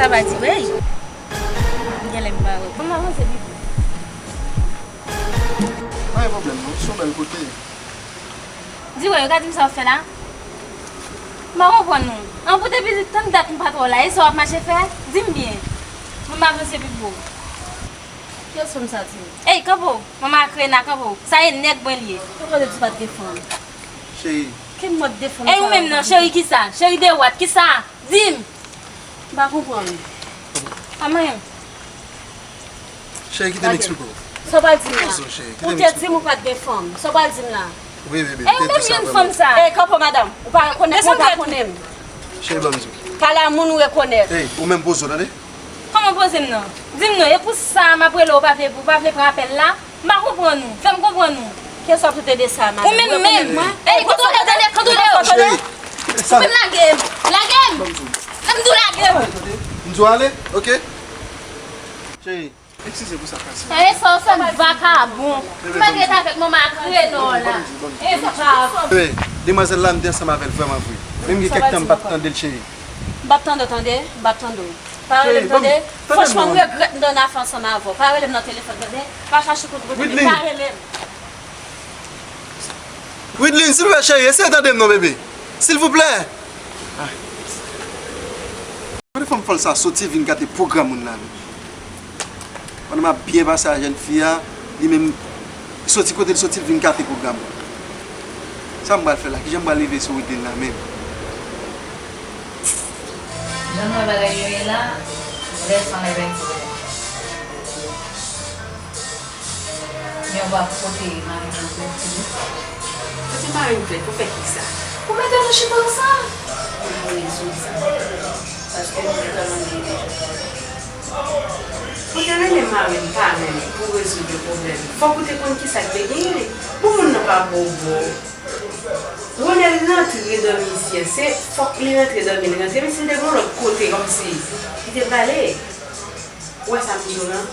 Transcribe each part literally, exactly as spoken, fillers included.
Sa va di, wi. M gen lè m pa wè. Ann avanse, pipi. Pa gen pwoblèm, non. Se yon bèl kote. Di, wi, yo ka di m sa w ap fè la. M pa konprann ou. An, pou depi tann dat m pa t wè w la, e sa w ap mache fè? Di m byen. Pou m avanse pi pou ou. Kiyès fanm sa, Tini? Ey, kanpe w! Manman ak Rena, kanpe w! Sa e nèg mwen li ye. Ou konnen di pa t gen fanm. Cheri. Ki mòd de fanm sa? Ey, ou menm nan, cheri, kisa? Cheri de wat, kisa? Di m! M pa konprann. Pa manyen m. Cheri, kite m eksplike w. Sa w pral di m la? Ou te di m ou pa t gen fanm. Sa w pral di m la? Wi, wi, wi. Ey, ou menm youn fanm sa. Ey, kanpe w, madanm. Ou pa rekonèt mwen, ou pa konnen m. Cheri, ban m di w. Pale a moun ou rekonèt. Ey, ou menm poze w, tande? Kòman poze m nan? Di m non, e pou sa m ap rele w, ou pa vle, ou pa vle pran apèl la? M pa konprann ou. Fè m konprann ou. Kiyès w ap tande de sa, madanm? Ou menm menm. Ey, kote w tande, kote w tande? Cheri, ou menm lage m. Lage m. Lè m di w lage m. M di w ale, oke? Cheri, eskize pou sa k pase. Tande sa w fè m vakabon. Ou mèt ret avèk manman ak Rena w la. E sa pa. Bebe, demwazèl la, m te ansanm avè l vrèman vre. Menm gen kèk tan m pa t tande l, cheri. M p ap tande w, tande. M p ap tande w. Pa rele m, tande. Franchman, m regrèt m t nan afè ansanm avè w. Pa rele m nan telefòn, tande. Pa chache kout kout, pa rele m. Widline, silvouplè, cheri, eseye tande m non, bebe. Silvouplè. Kote fanm fòl sa soti vin gate pwogram moun la menm? Pandan m ap byen pase a jèn fi a, li menm, li soti kote l soti, l vin gate pwogram. Sa m pral fè la? Kijan m pral rive sou Widline la menm? Jan m wè bagay yo ye la, lè san lè pèdi. Men w pa pote mari m nan plent tou? Pote mari m plent pou fè kisa? Pou mete nou chita ansanm. Ou gen rezon sa. Paske nou gentan mande deja. Ou te rele mari m pa menm pou rezoud yon pwoblèm. Fòk ou te konn kisa k te genyen. Bon, moun nan pa bobo. Ronel rantre dòmi isi a, se fòk li rantre dòmi, li rantre, men si l te gen yon lòt kote, kòmsi li te prale. Ou wè sa m di w lan?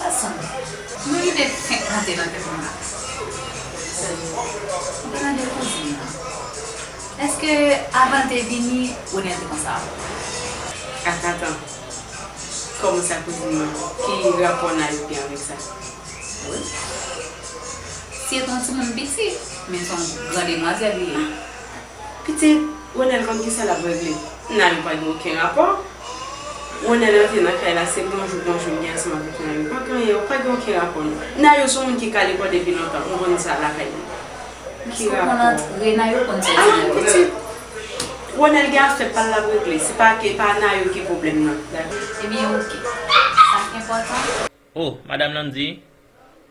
Gason, yon ide fenk monte nan tèt mwen la. M te mande kouzin nan. Èske avan l te vini, Ronel te konsa avè w? Ak atan, kòman sa kouzin mwen? Ki rapò Nayou gen avèk sa? Wi. Si se te yon timoun piti, men se yon gran demwazèl li ye. Pitit, Ronel konn kisa l ap regle. Nayou pa gen okenn rapò. Ronel rantre nan kay la, se bonjou, bonjou li gen ansanm avèk Nayou. Pa gen anyen, pa gen okenn rapò non. Nayou se yon moun ki ka lekòl depi lontan, ou konn sa lakay li. Ki rapò? Nayou konn sa. Ah, pitit. Ronel gen afè pa l l ap regle, se pa ke, pa Nayou ki pwoblèm nan. Ebyen, oke. Sa k enpòtan. Oh, Madanm Landy.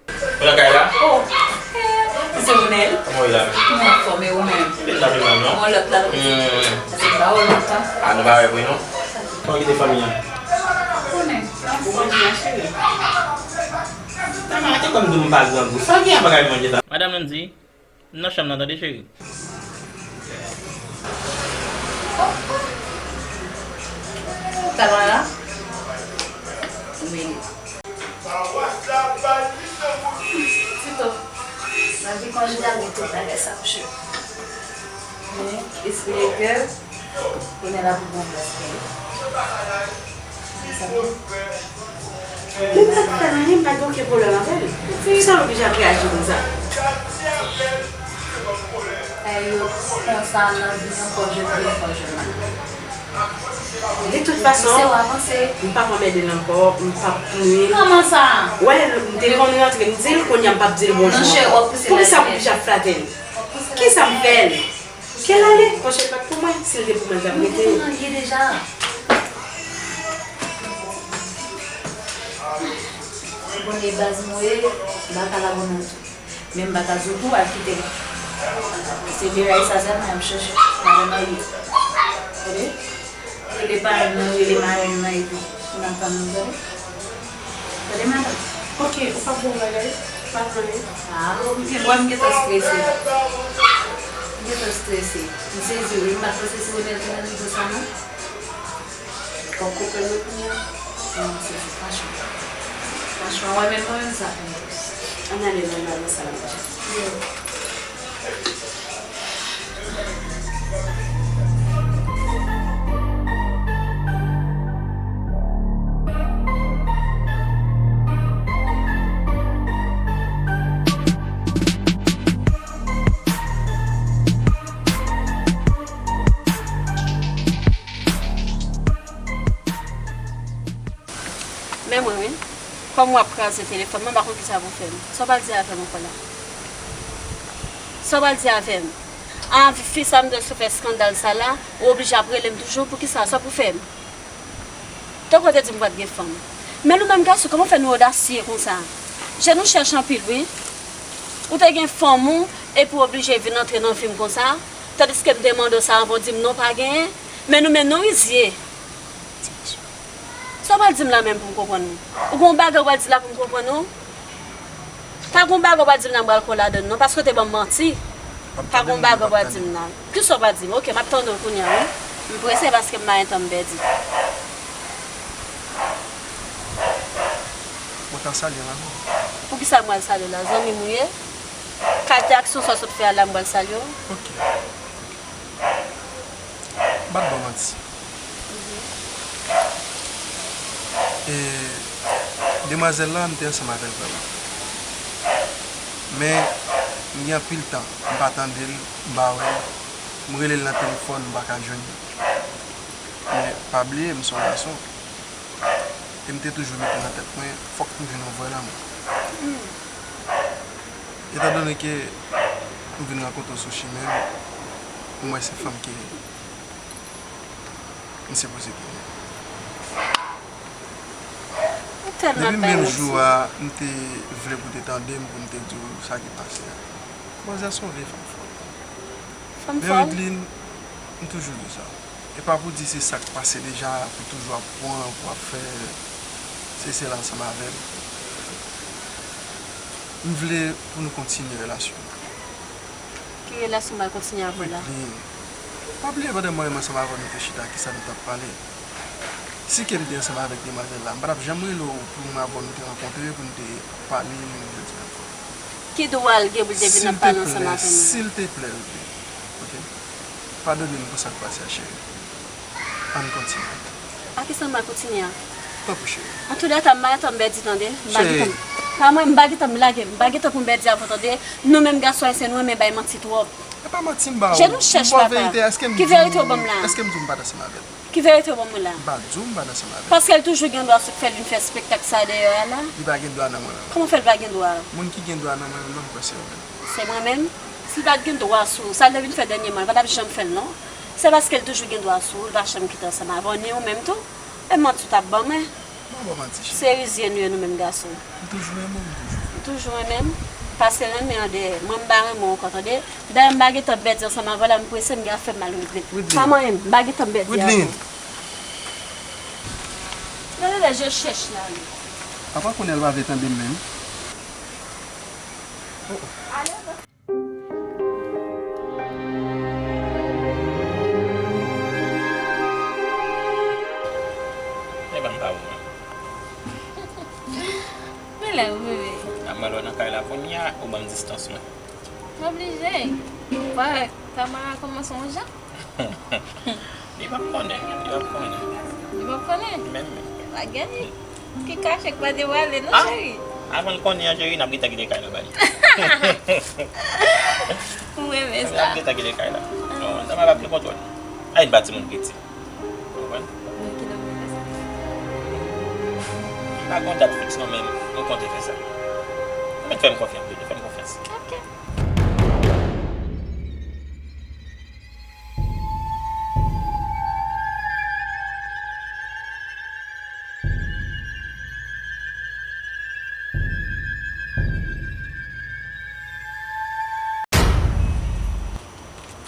Ou nan kay la? Oh, eh, se Ronel. Kòman w ye la menm? Mwen anfòm, e ou menm? Ou pa pi mal non. Mwen lòt la, lòt. Hmm. Sa se pa ou lontan. Ah, nou pa wè vre non. Kòman kite fanmi an? Konnen, anfòm. Ou manje a, cheri? Manman, te konn di w m pa grangou. Sa gen a bagay manje sa? Madanm Landy, m nan chanm nan, tande, cheri. Talwa la. Wi. Tito, nan vi konjigal, gen tout bagay sa, monchè. Men, espere ke Ronel ap bon plas pou li. Men m pa t fè l anyen, m pa gen okenn pwoblèm avè l. Poukisa l oblije ap reyaji konsa? Ay, yo konsa nan vi, ankò jèn, ankò jèn la. De tout fason, m p ap anmède l ankò, m p ap plenn. Kòman sa? Wè, m te konn rantre, m di l, kounye a m p ap di l bonjou ankò. Poukisa m oblije ap flate l? Kisa m fè l? Kè l ale, paske l pa t pou mwen, si l te pou mwen, l t ap rete. Mwen te nan lye deja. Ou konnen baz mwen ye, m pa ka la bonè tou. Men m pa ka di w tou al kite l. Se de ray sa sèlman y ap chèche. Madan marye. Tande? Rele paran m nan, rele mari m nan epi pou n ap tann nou, tande? Tande, madanm? Ok, ou p ap bon bagay? Pa t anyen? Ah, ou byen, wè m gentan strese. M gentan strese. M sezi wi, m pa t panse si Ronel te nan nivo sa non. Fòk konprann mwen kounye a. Non, se, se franchman. Franchman, wè menm mwen menm sa fè m plis. Ann ale nan bal nan sal a manje. Wi. Mwen, wi. Kòm w ap kraze telefòn mwen, m pa konn kisa pou fè m. Sa w pral di avè m ankò la? Sa w pral di avè m? A, fi sa m te sou fè eskandal sa la, ou oblije ap rele m toujou, poukisa? Sa pou fè m? Tankou w te di m pa t gen fanm. Men nou menm gason, kòman fè nou odasye konsa? Je nou chèch anpil, wi. Ou te gen fanm ou, epi w oblije vin antre nan vi m konsa, tandiske m te mande w sa anvan w di m non, pa genyen. Men nou menm nou rizye. Sa w pral di m la menm pou m konprann ou? Ou gon bagay w pral di la pou m konprann ou? Pa gon bagay w pral di m la m pral kwè ladann non, paske w te ban m manti. Pa gon bagay w pral di m la. Kisa w pral di m? Oke, m ap tande w kounye a, wi. M prese paske m pa gen tan m pèdi. Mwen ka salye l avè w. Poukisa m pral salye l la? Zanmi m ou ye? Kalite aksyon sa w sot fè a la, m pral salye w? Oke. M pa t ba w manti. E, demwazèl la, m te ansanm avè l vrèman. Men, m gen anpil tan, m pa tande l, m pa wè l. M rele l nan telefòn, m pa ka jwenn li. Men, pa bliye, m se yon gason. E m te toujou mete nan tèt mwen, fòk m jwenn yon vrè lanmou. Etandone ke m vin rankontre w sou chimen m, m wè se fanm ke m sipoze genyen. Depi menm jou a, m te vle pou w te tande m, pou m te di w sa ki pase a. Manzè se yon vye fanm fò. Fanm fò? Men Wideline, m toujou di w sa. E pa pou di se sa k pase deja pou toujou ap pran, pou ap fè sesi sela ansanm avè m. M vle pou nou kontinye relasyon an. Ki relasyon m pral kontinye avè w la? Wideline, pa bliye pandan mwen menm ansanm avè w nou te chita, kisa nou t ap pale. Si ke m te ansanm avèk demwazèl la, m pa t ap janm rele w pou m avè w nou te rankontre, pou nou te pale menm jodi a ankò. Ki dwa l gen pou l te vin ap pale ansanm avè mwen? Silteplè, silteplè, Wideline. Oke? Padone m pou sa k pase a, cheri. Ann kontinye. A kisa m pral kontinye a? Tanpri, cheri. Antoulèka, m pa gen tan m pèdi, tande. M pa gen tan. Pa mwen, m pa gen tan m lage. M pa gen tan pou m pèdi avè w, tande. Nou menm gason ayisyen, nou renmen bay manti twòp. E pa manti m ba ou. Je nou chèch, papa. Ki verite w ban m la? Èske m di w m pa t ansanm avè l? Ki verite w ban mwen la? M pa di w m pa t ansanm avè l. Paske l toujou gen dwa sot fè l vin fè espektak sa dèyè a la. Li pa gen dwa nan mwen menm. Kòman fè l pa gen dwa? Moun ki gen dwa nan mwen menm nan, m kwè se ou menm. Se mwen menm? Si l pa t gen dwa sou ou, sa l te vin fè dènyèman, li pa t ap janm fè l non. Se paske l toujou gen dwa sou ou, li pa janm kite ansanm avè w, ni ou menm tou. E manti w t ap ban mwen. M pa ba w manti, cheri. Se rizye nou ye nou menm gason. M toujou renmen w, m toujou vle w. M toujou renmen m. Pase renmen an dèyè. Mwen, m pa renmen w ankò, tande. Dayè, m pa gen tan pèdi ansanm avè w la, m prese, m gen afè m al regle. Wideline. Pa manyen m, m pa gen tan pèdi avè w. Wideline. Gade lè je chèch la, wi. Apa kounye a l pa vle tande m menm? Oh, oh. E ban m pa ou mwen. Men lè ou bebe. Ap mande w nan kay la kounye a, ou ban m distans mwen. M oblije. Pa, Tamara kòmanse yon jan. Li p ap konnen, li p ap konnen. Li p ap konnen? Menm, menm. Pa gen. Ki kache k pa devwale non, cheri. Avan l konnen an, cheri, n ap gentan kite kay la ba li. M renmen sa. N ap gentan kite kay la. Non, nan m ap gen kontwòl. Ay, n pa timoun piti. Ou konprann? Wi, kilè w vle fè sa? M pa gon dat fiks non, men nou konte fè sa. Ou mèt fè m konfyans, bebe, fè m konfyans. Ok.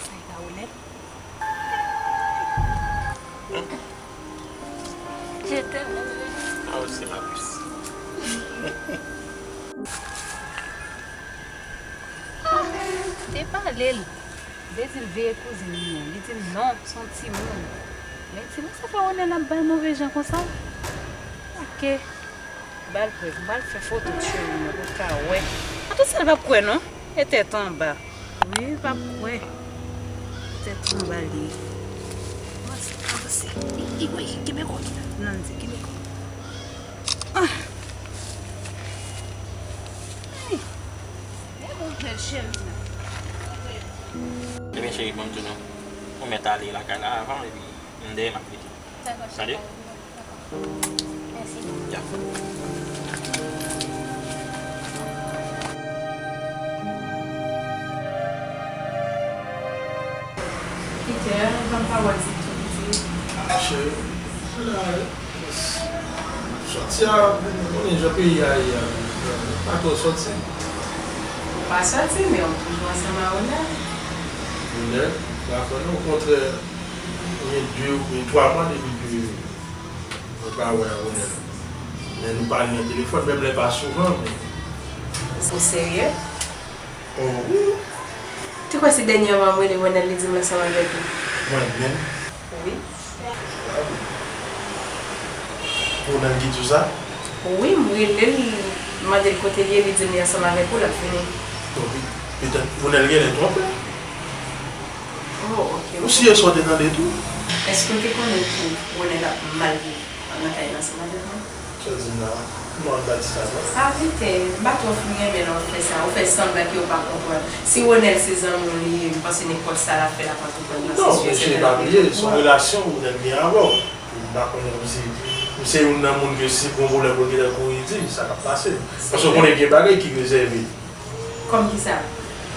Sa e pa ou nèt? Je t'aime. Moi aussi, ma puce. Ah, te pale l. Te di l veye kouzin li an. Li di l non, se yon timoun. Men timoun sa fè Ronel ap bay move jan konsa? Ok. Ba l prèv, m pral fè foto cheri mwen pou l ka wè. An tout sa l p ap kwè non. E tèt anba. Wi, l p ap kwè. E tèt anba li ye. Avanse, avanse. I, i, wi, kenbe kò. Non, di kenbe kò. Ah. Ay. Men bon bèl cheri mwen. Ebyen cheri, ban m di w non. Ou mèt ale lakay la avan, epi m dèyè m ap rete. Dakò, cheri. Tande? Dakò. Ya. Peter, ban m pawòl ditou, pitit. Cheri, ala, sòti a, ou konnen jan peyi a ye a, pa twò sòti. Ou pa sòti, men ou toujou ansanm a Ronel. Ronel? Pa kwè non, okontrè, gen de oubyen twa mwa depi ke mwen pa wè Ronel. Men nou pale nan telefòn, menm lè pa souvan, men. Ou serye? Oh, wi. Te kwè se dènyèman m rele Ronel, li di m l ansanm avèk ou. Mwen menm? Wi. Ronel ki di w sa? Wi, m rele l, m mande l kote l ye, li di m li ansanm avèk ou, l ap vini. Bon, pe-, petèt Ronel genlè twonpe. Oh, ok. Ou si yè swa w te tande tou? Èske w te konnen tou Ronel ap mal viv nan kay la ansanm avèk mwen? Sa w di m la? Non, l pa di sa non. Sa vite, m pa twò fin renmen lè w fè sa. Ou fè sanblan ke w pa konprann. Si Ronel se zanmi w li ye, m panse nenpòt sa l ap fè l ap antreprèn nan sitiyasyon ke l ap viv. Non, men cheri, pa bliye, se yon relasyon Ronel gen avè w. M pa konnen kòmsi, m se youn nan moun ke si gon pwoblèm pou l gentan kouri di sa k ap pase. Paske w konnen gen bagay ki rezève. Kòm kisa?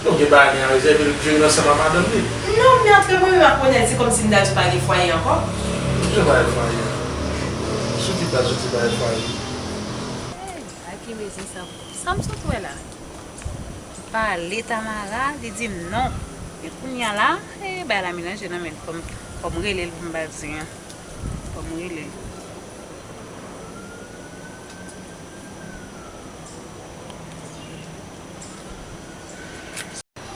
Non, gen bagay li a rezève l pou jere l ansanm ak madanm li. Non, men antre mwen menm ak Ronel, se kòmsi m ta di w pa gen fwaye ankò. Jan pa gen fwaye a? Sou ki baz ou di pa gen fwaye? Hey, a ki bezwen sa? Sa m sot wè la? M pale Tamara, li di m non. E kounye a la, hey, bagay la melanje nan men l. Fò m, fò m rele l pou m ba l di an. Fò m rele l.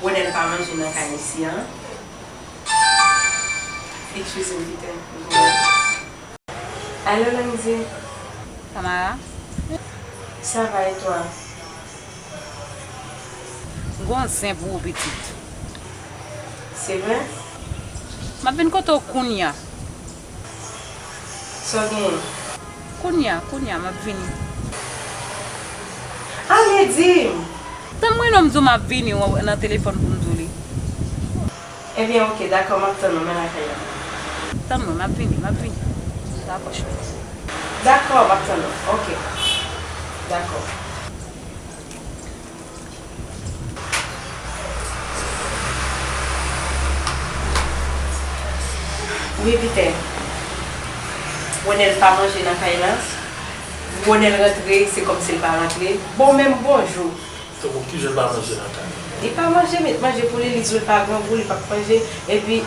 Ronel pa manje nan kay isi an. Excuse me, Peter. Alo, Landy. Tamara? Ça va et toi? M gon zen pou ou, pitit. Se vre? M ap vin kote w kounye a. Sa w genyen? Kounye a, kounye a, m ap vini. Ale, di m! Tann mwen non, m di w m ap vini, w nan telefòn pou m di w li. Ebyen, oke, dakò, m ap tann ou, men lakay la. Tann mwen, m ap vini, m ap vini. Dakò, cheri. Dakò, m ap tann ou. Oke. Dakò. Wi, Peter. Ronel pa manje nan kay la. Ronel rantre, se kòmsi l pa rantre. Bon, menm bonjou. Tankou kijan l pa manje nan kay la? Li pa manje, met manje pou li, li di w li pa grangou, li p ap manje. Epi,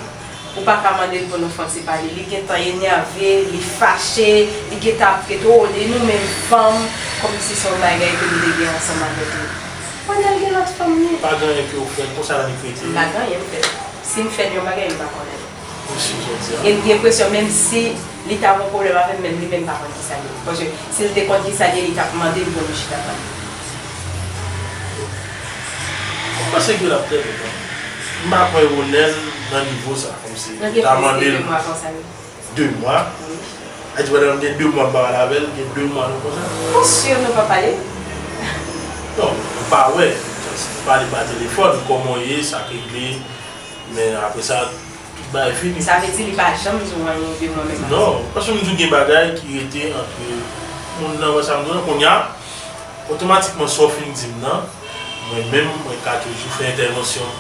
ou pa ka mande l pou nou fè yon ti pale. Li gentan enève, li fache, li gentan ap trete w de nou menm fanm, kòmsi se yon bagay ke nou te gen ansanm avèk li. Ronel gen lòt fanm li. Pa gen anyen ke w fè l, konsa l annik rete. M pa gen anyen m fè l. Si m fè l yon bagay, m pa konnen. Mesye jodi a. E m gen enpresyon, menm si li ta gon pwoblèm avè m, menm li menm pa konn kisa l ye. Paske si l te konn kisa l ye, li t ap mande m pou nou chita pale. Mwen panse ke l ap trè kontan. M pa kwè Ronel nan nivo sa, kòmsi ta mande l. Nan gen plis ke de mwa konsa, wi. De mwa? Wi. A di pandan m gen de mwa m pa pale avè l, gen de mwa nou konsa? Mwen si nou pa pale. Non, nou pa wè. Just pale pa telefòn, kòman w ye, sa k regle. Men apre sa, tout bagay fini. Sa vle di li pa janm di w anyen de mwen menm ak... Non, paske m di w gen bagay ki rete ant moun nan, wè sa m di w lan, kounye a, otomatikman sa w fin di m nan, mwen menm, mwen ka toujou fè entèvansyon.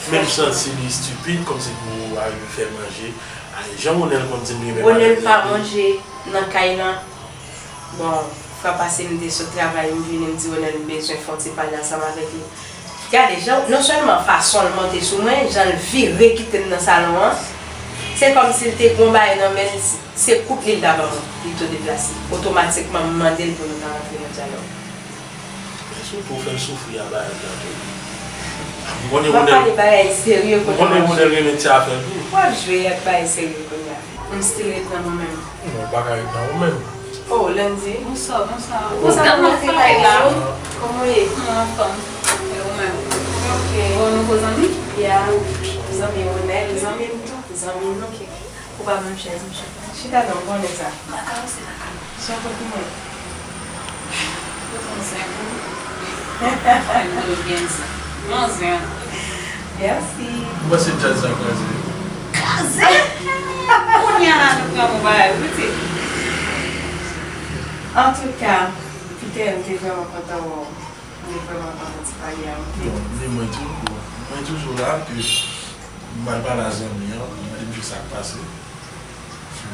Menm santi li estipid, kòmsi pou arive fè manje. Ay, jan Ronel konn di m li renmen Ronel pa manje nan kay lan. Bon, fwa pase m te sot travay, m vini, m di Ronel m bezwen fè yon ti pale ansanm avèk li. Gade, jan, non sèlman fason l monte sou mwen, jan l vire kite m nan salon an, se kòmsi l te gon bagay nan men l, se kout li l ta ban mwen, li tou deplase. Otomatikman, m mande l pou nou ta rantre nan dyalòg. Men sitou w fè l soufri a bagay la tou. M konnen Ronel, m konnen Ronel renmen ti afè l tou. W ap jwe ak bagay serye kounye a. M still ret nan mwen menm. Non, w pa ka ret nan ou menm. Oh, Landy. Bonswa, bonswa. Bonswa, kòman w ye? Kòman w ye? Mwen anfòm. E ou menm? Ok. Bon, nouvo zanmi? Ya, zanmi Ronel, zanmi m tou, zanmi m. Ok. Ou pa ban m chèz, m chita. Chita non, m konnen sa. M pa ka, se pa ka. Sa w pot pou mwen? Ou konn zen pou ou. Ou byen zen. Bon zen. Mèsi. Ou panse djaz sa kraze? Kraze? Kounye a la nou pran bon bagay wi. Antouka, Peter, m te vrèman kontan wè w. M te vrèman kontan ti pale a w, oke? Bon, men mwen tou, bon, mwen toujou la, ke m al pale a zanmi an, mwen di m se sa k pase.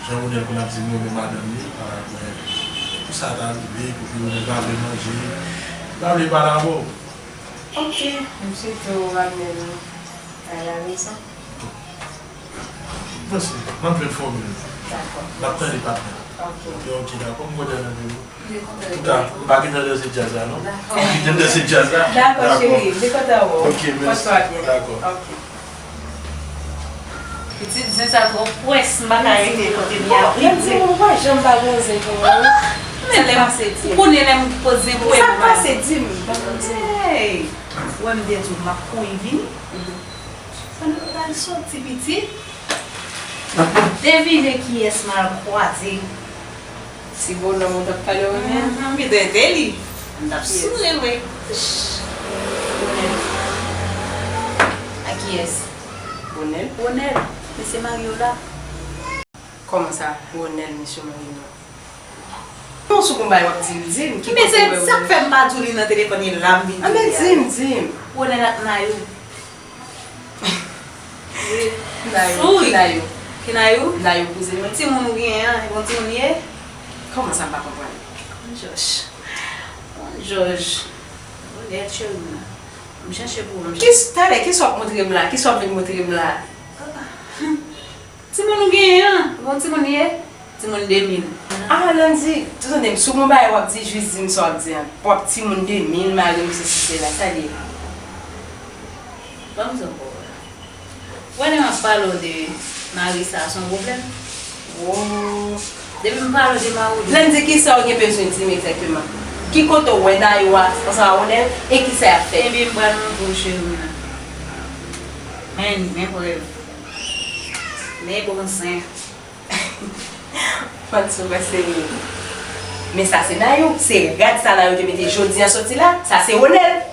Jan Ronel konn ap di m renmen madanm li, a, mwen, pou sa ta rive, pou Ronel pa vle manje, li pa vle pale avè w. Oke, m swete w Arnel a la rezon. Bon, se, m ap jwenn fòmil. Dakò. N ap tande patnè. Oke. Oke, oke, dakò. M kontan nan biro. Antouka, m pa gentan danse djaz la, non. Dakò. M gentan danse djaz la. Dakò, cheri. M te kontan wè w. Oke, mèsi. Pòte w byen. Dakò. Oke. Pitit zen sa twò pwès, m pa ka rete kote m ye a. Bon, lè m di mwen, m pa janm pa gon zen pou mwen. Men lè m, ou konnen lè m poze pou mwen. Sa k pase, di m, m pa gon zen. Hey! Ou wè m te di w, m ap kouri vini. Sa nou pral soti, pitit? Devine kiyès m al kwaze. Ti bonòm ou t ap pale Ronel? Mhm, m gentan ede li. M t ap souri vre. Ronel. A kiyès? Ronel. Ronel, mesye Mario la. Kòman sa, Ronel, mesye Mario la? Non, sou konbay w ap di m, di m, ki kote w wè Ronel? Men se sa k fè m pa di w li nan telefòn, e la m vin di w li a. Anben, di m, di m. Ronel ak Nayou. Nayou, ki Nayou? Ki Nayou? Nayou kouzen mwen. Timoun ou genyen an, e bon timoun li ye? Kòman sa m pa konprann? Bon Jòj. Bon Jòj. Ronel cheri m nan. M chache pou ou, m chache. Ki, talè, kisa w ap montre m la? Kisa w ap vin montre m la? Timoun ou genyen an, bon timoun li ye? Timoun de mil. Ah, Landy, tou tande m, si w gon bagay w ap di, jis di m sa w ap di an. W ap timoun de mil, mari m, sesi, sela, sa l ye? Ban m di w ankò. Ou wè lè m ap pale w de mari sa, se yon pwoblèm? Oh. Depi m pale w de mari w de. Landy, kisa w gen bezwen di m egzakteman? Ki kote w wè Nayou a ansanm ak Ronel, e kisa y ap fè? Ebyen, m pral montre w cheri m nan. Men, men prèv. Men bon zen. Fancy, ou pa serye. Men sa se Nayou, se rad sa Nayou te mete jodi an soti la, sa se Ronel.